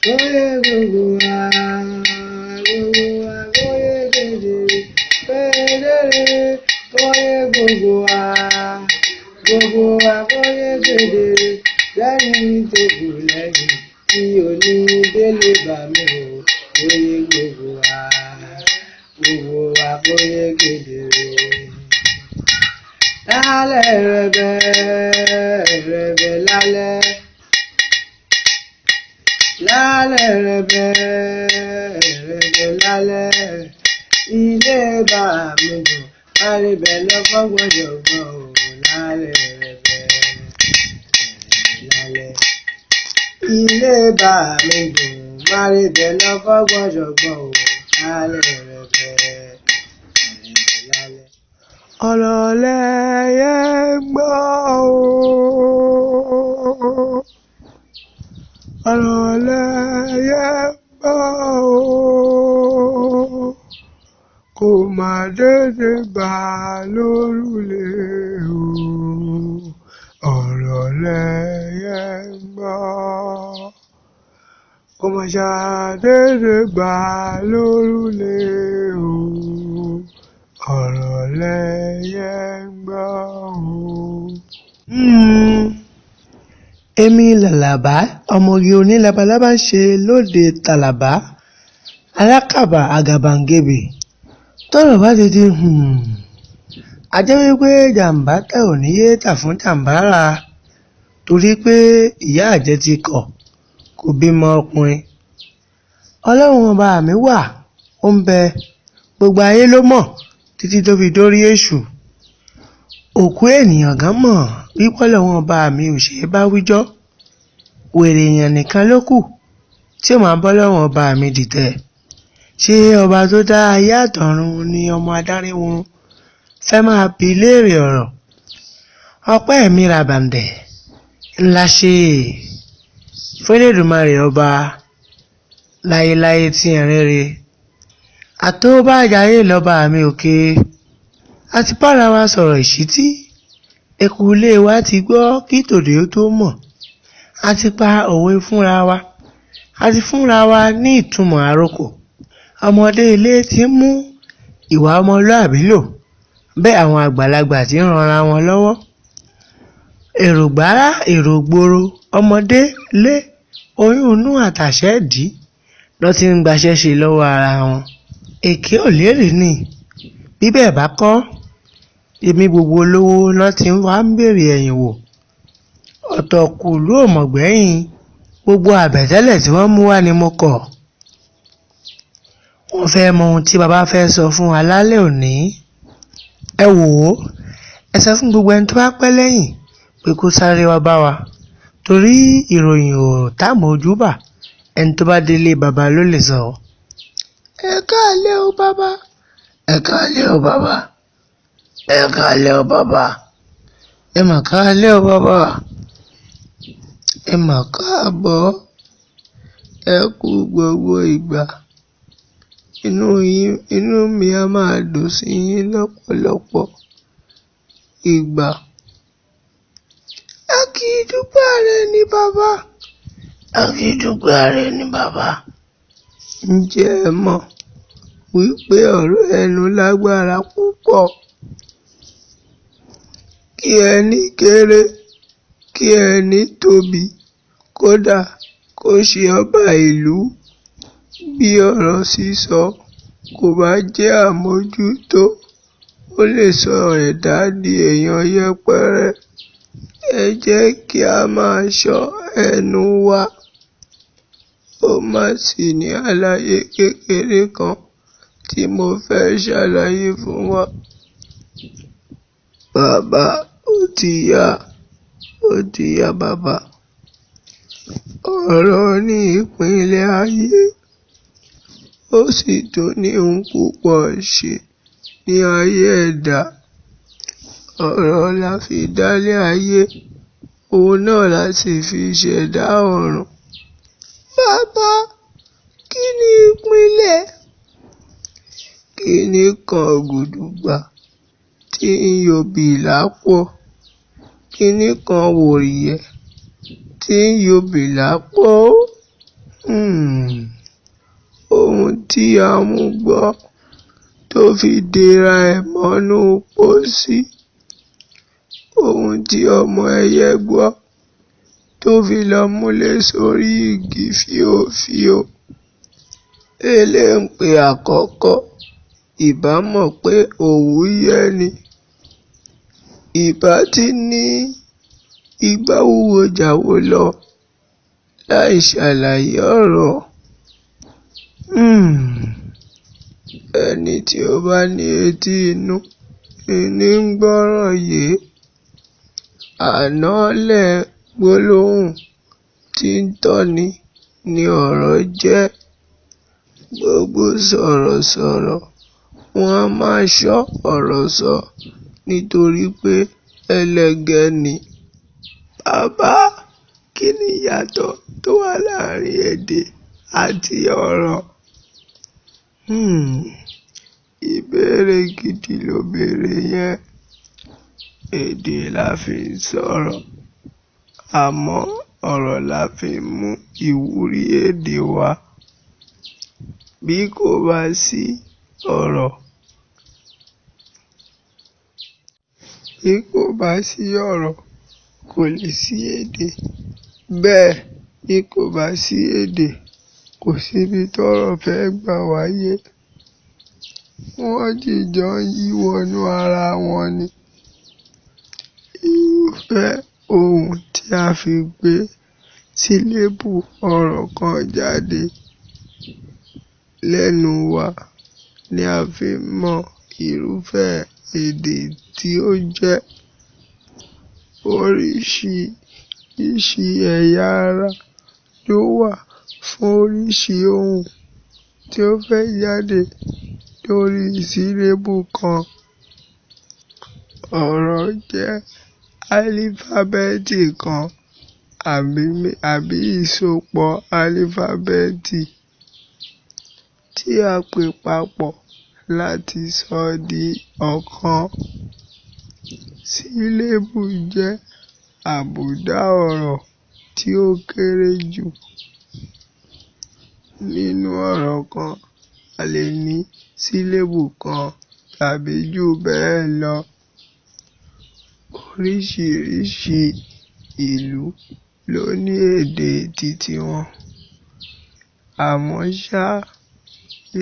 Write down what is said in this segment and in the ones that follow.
Kóyè gbogbo wa, gbogbo wa kóyè kedere, kedere. Kóyè gbogbo wa, gbogbo wa kóyè kedere. Lẹ́yìn tó kù lẹ́yìn tí ò ní délé bá mi o. Kóyè gbogbo wa kóyè kedere. Lálẹ́ rẹ̀bẹ̀ rẹ̀bẹ̀ lálẹ́. Lálẹ́ rẹ̀bẹ̀ rẹ̀bẹ̀ lálẹ́. Ilé bá mi dùn, àríbẹ̀ lọ́fọ́gbọ́jọ̀gbọ́n o. Lálẹ́ rẹ̀bẹ̀ rẹ̀bẹ̀ lálẹ́. Ilé bá mi dùn, àríbẹ̀ lọ́fọ́gbọ́jọ̀gbọ́n o. Lálẹ́ rẹ̀bẹ̀ rẹ̀bẹ̀ lálẹ́. Ọ̀rọ̀ lẹyẹ ń gbọ́ o. Ọ̀rọ̀ lẹyẹ ń gbọ́ o. Kò má dédé bà lórùlé o. Ọ̀rọ̀ lẹyẹ ń gbọ́. Kò má ṣàdédé bà lórùlé o. Ọ̀rọ̀ lẹyẹ ń gbọ́ o. Èmi làlàbá ọmọge onílabalábá ń ṣe lóde tàlàbà alákàbà àgàbàgebè. Tọ́rọ̀ bá ti di a jẹ́ wípé jàǹbá tà ò ní yéé tà fún jàǹbá rà, torí pé ìyá àjẹ́ ti kọ̀ kò bímọ ọkùnrin. Ọlọ́run ọba mi wà, ó ń bẹ, gbogbo ayé ló mọ̀ títí tó fi dórí èṣù. Òkú ènìyàn gan mọ̀ wípé Ọlọ́run ọba mi ò ṣe é bá wíjọ́. Wèrè èèyàn nìkan ló kù tí ó máa bọ́ Ọlọ́run ọba mi dìtẹ̀. Ṣé ọba tó dá ayé àtọ̀run ni ọmọ adáríhurun fẹ́ máa bi léèrè ọ̀rọ̀? Ọpẹ́ mi ràbàǹdẹ̀ ńlá ṣe f'Ẹlẹ́dùmarè ọba láyéláyé tí ẹ̀ ń rere. Àtòbàjáyé lọ́ba mi òkè. A ti bára wa sọ̀rọ̀ ìṣítí. Eku ilé wa ti gbọ́ kí tòde ó tó mọ̀. A ti pa òwe fúnra wa. A ti fúnra wa ní ìtumọ̀ àrokò. Ọmọdé ilé ti ń mú ìwà ọmọlúàbí lò, bẹ́ẹ̀ àwọn àgbàlagbà ti ń ranra wọn lọ́wọ́. Èrò gbárá èrò gbòòrò, ọmọdé lé oyún inú àtàṣẹ́ẹ̀dí ló ti ń gbaṣẹ́ ṣe lọ́wọ́ ara wọn. Èké ò lérè ni. Bí bẹ́ẹ̀ bá kọ́, èmi gbogbo olówó ló ti wá ń béèrè ẹ̀yìn wò. Ọ̀tọ̀kùlú ò mọ̀ gbẹ́yìn. Gbogbo àbẹ̀tẹ́lẹ̀ tí wọ́n mú wá ni mo kọ̀. Wọ́n fẹ́ mọ ohun tí baba fẹ́ sọ fún wa lálẹ́ òní. Ẹ wò ó, ẹ sọ fún gbogbo ẹni tó bá pẹ́ lẹ́yìn pé kó sáré wá bá wa, torí ìròyìn ò támojúbà, ẹni tó bá délé baba ló lè sọ. Ẹ káalẹ́ o bàbá. Ẹ káalẹ́ o bàbá. Ẹ káalẹ́ o bàbá. Ẹ mà káalẹ́ o bàbá. Ẹ mà káàbọ̀. Ẹ kú gbogbo ìgbà. Inú mi á máa dùn sí yín lọ́pọ̀lọpọ̀ ìgbà. A kì í dúpẹ́ ara ẹni bàbá. A kì í dúpẹ́ ara ẹni bàbá. Ǹjẹ́ ẹ mọ̀ wípé ọ̀rọ̀ ẹnu lágbára púpọ̀? Kí ẹni kéré, kí ẹni tóbi, kódà kó ṣe ọba ìlú. Bí ọ̀rọ̀ sísọ kò bá jẹ́ àmójútó, ó lè sọ ẹ̀dá di èèyàn yẹpẹrẹ. Ẹ jẹ́ kí a máa ṣọ́ ẹnu wa. Ó mà sì ní àlàyé kékeré kan tí mo fẹ́ ṣàlàyé fún wa. Bàbá, ó ti yá, ó ti yá bàbá. Ọ̀rọ̀ ní ìpìlẹ̀ ayé, ó sì tún ní ohun púpọ̀ ṣe ní ayé ẹ̀dá. Ọ̀rọ̀ la fi dálé ayé, òun náà la sì fi ṣẹ̀dá ọ̀run. Bàbá, kí ni ìpìlẹ̀? Kíní kan gùdùgbà tí ń yọ̀bì lápò? Kíní kan wòríyẹ̀ tí ń yọ̀bì lápò? Ohun tí amú gbọ́ tó fi dera ẹ̀ mọ́nú pósí, ohun tí ọmọ ẹyẹ gbọ́ tó fi lọ múlé sórí igi fíofío. Eléǹpè àkọ́kọ́ ìbá mọ̀ pé òwú yẹ́ ni, ìbá ti ní igbá wúwo jàwo lọ láì ṣàlàyé ọ̀rọ̀. Ẹni tí ó bá ní etí inú ní ń gbọ́rọ̀ yé. Ànọ́lẹ̀ gbólóhùn tí ń tọ́ni ni ọ̀rọ̀ jẹ́. Gbogbo sọ̀rọ̀sọ̀rọ̀ wọn a máa ṣọ́ ọ̀rọ̀ sọ nítorí pé ẹlẹgẹ́ ni. Bàbá, kí ni ìyàtọ̀ tó wà láàrin èdè àti ọ̀rọ̀? Ìbéèrè gidi lo béèrè yẹn. Èdè la fi ń sọ̀rọ̀, àmọ́ ọ̀rọ̀ la fi ń mú ìwúrí èdè wá. Bí kò bá sí ọ̀rọ̀, bí kò bá sí ọ̀rọ̀, kò lè sí èdè. Bẹ́ẹ̀ bí kò bá sí èdè, kò síbi tọ́rọ̀ fẹ́ gbà wáyé. Wọ́n jìjọ ń yí wọnú ara wọn ni. Irúfẹ́ ohùn tí a fi gbé sílébù ọ̀rọ̀ kan jáde lẹ́nu wa ni a fi ń mọ irúfẹ́ èdè tí ó jẹ́. Oríṣiríṣi ẹ̀yà ara ló wà fún oríṣi ohùn tí ó fẹ́ jáde lórí sílébù kan. Ọ̀rọ̀ jẹ́ álífábẹ́ẹ́tì kan àbí ìsopọ̀ álífábẹ́ẹ́tì tí a pè papọ̀ láti sọ di ọ̀kan. Sílébù jẹ́ àbùdá ọ̀rọ̀ tí ó kéré jù. Nínú ọ̀rọ̀ kan, a lè ní sílébù kan tàbí jù bẹ́ẹ̀ lọ. Oríṣiríṣi ìlú ló ní èdè titi wọn. Àmọ́ ṣá,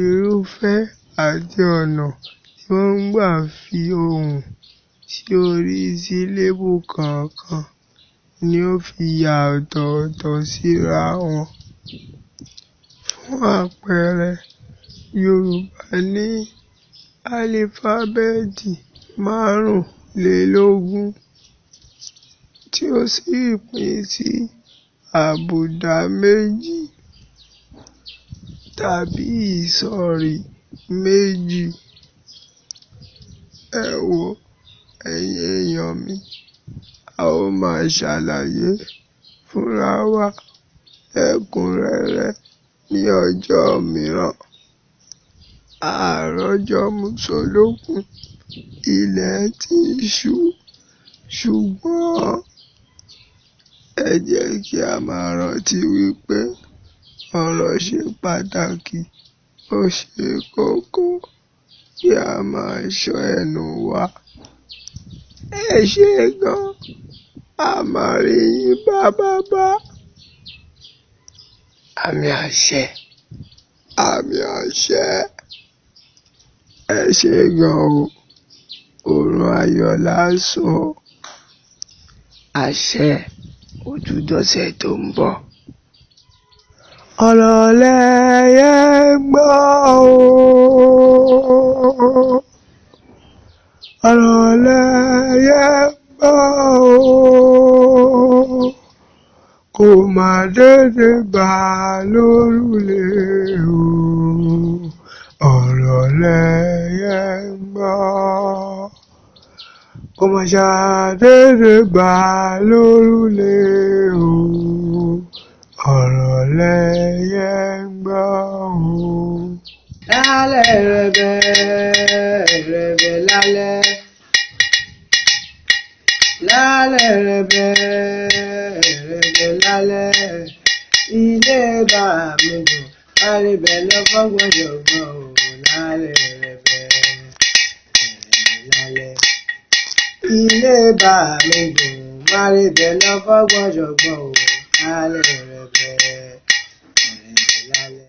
irúfẹ́ àti ọ̀nà tí wọ́n ń gbà fi ohùn sí orí sílébù kọ̀ọ̀kan ni ó fi yà ọ̀tọ̀ọ̀tọ̀ síra wọn. Fún àpẹẹrẹ, Yorùbá ní álífábẹ́ẹ́tì márùnlélógún tí ó sì pín sí àbùdá méjì tàbí ìsọ̀rí méjì. Ẹ wo, ẹ̀yin èèyàn mi, a ó máa ṣàlàyé fúnra wa lẹ́kùnrẹ́rẹ́ ní ọjọ́ mìíràn. A rọ́jọ́ mùsùlùkùn, ilẹ̀ ti ń ṣú, ṣùgbọ́n ẹ jẹ́ kí a máa rántí wípé ọ̀rọ̀ ṣe pàtàkì, ó ṣe kókó kí a máa ṣọ́ ẹnu wa. Ẹ ṣé gan, a máa rí yín bá bàbá. Àmì àṣẹ. Àmì àṣẹ. Ẹ ṣé gan o, oorun ayọ̀ là sùn o. Àṣẹ, ó tún dọ̀sẹ̀ tó ń bọ̀. Ọ̀rọ̀ lẹyẹ ń gbọ́ o. Ọ̀rọ̀ lẹyẹ ń gbọ́ o. Kò má dédé bà lórùlé o. Ọ̀rọ̀ lẹyẹ ń gbọ́. Kò má ṣàdédé bà lórùlé o. Ọ̀rọ̀ lẹyẹ ń gbọ́ o. Lálẹ́ rẹ̀bẹ̀ rẹ̀bẹ̀ lálẹ́. Lálẹ́ rẹ̀bẹ̀ rẹ̀bẹ̀ lálẹ́. Ilé bàbá. bá mi dùn, àríbẹ̀ lọ fọ́gbọ́n ṣọ̀gbọ́n ò lálẹ́ rẹ̀ bẹ́ẹ̀ lálẹ́. Ilé bá mi dùn, márìbẹ̀ lọ fọ́gbọ́n ṣọ̀gbọ́n ò lálẹ́ rẹ̀ bẹ́ẹ̀ lálẹ́.